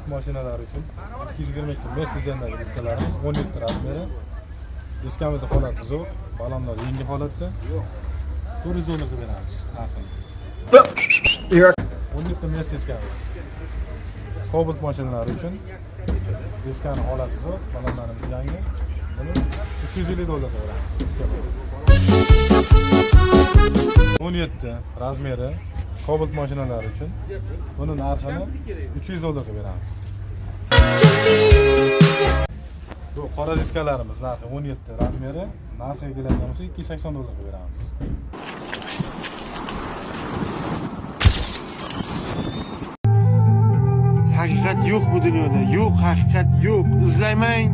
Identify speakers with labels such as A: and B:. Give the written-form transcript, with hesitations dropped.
A: Cobalt mashinalari uchun 222 Mercedes-dagi diskalarimiz 17 razmeri. Diskamizni holati zo'r, balonlar yangi holatda. 400 dollar qilib beramiz narxini. 17 Mercedes'kamiz. Cobalt mashinalari uchun diskani holati zo'r, balonlarimiz yangi. Buni 350 dollar qilib beramiz diska. 17 razmeri Cobalt mashinalari uchun buni narxini 300 dollar qilib beramiz. Bu qora diskalarimiz narxi 17 razmeri, narxiga keladigan bo'lsa 280 dollar qilib beramiz.
B: Haqiqat yo'q bu dunyoda, yo'q, haqiqat yo'q. Izlamang,